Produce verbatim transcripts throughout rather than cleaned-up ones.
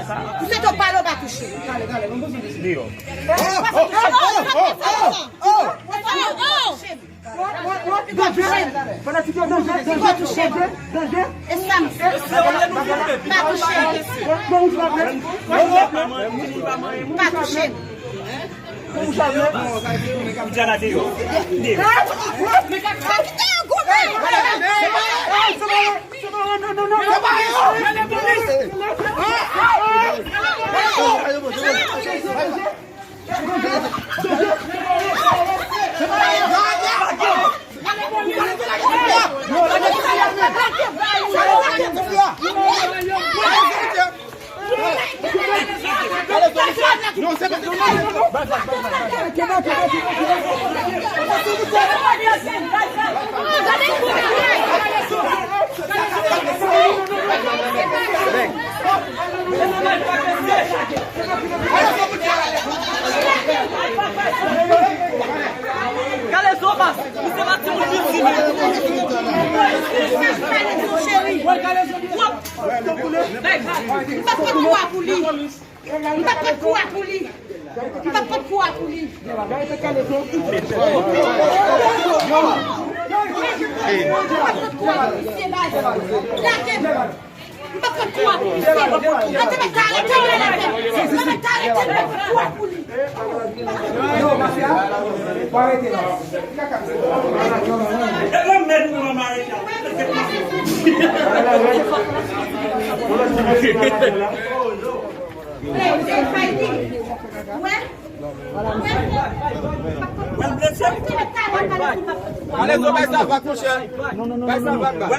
Ou se to pale, ou pa touche. Deyò. Pa touche. Pa touche. Pa touche. Pa touche. E sa m fè. Pa touche. Pa touche. Diana deyò. Gade Zobas, misye pa timoun piti menm. Cheri. M pa pot kou a pou li. M pa pot kou a pou li. M pa pot kou a pou li. M pa pot kou a pou li. M pa pot kou a pou li. Mete mèt pou mwen, Marita. Ale, zo, bay sa vag, monchè. Bay sa vag, ba.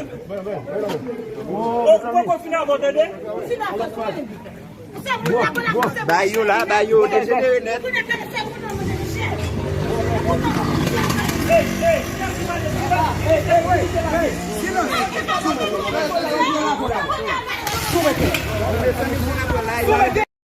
Ou poko fin avè w, tande? Ba yo la, ba yo, dejenere nèt.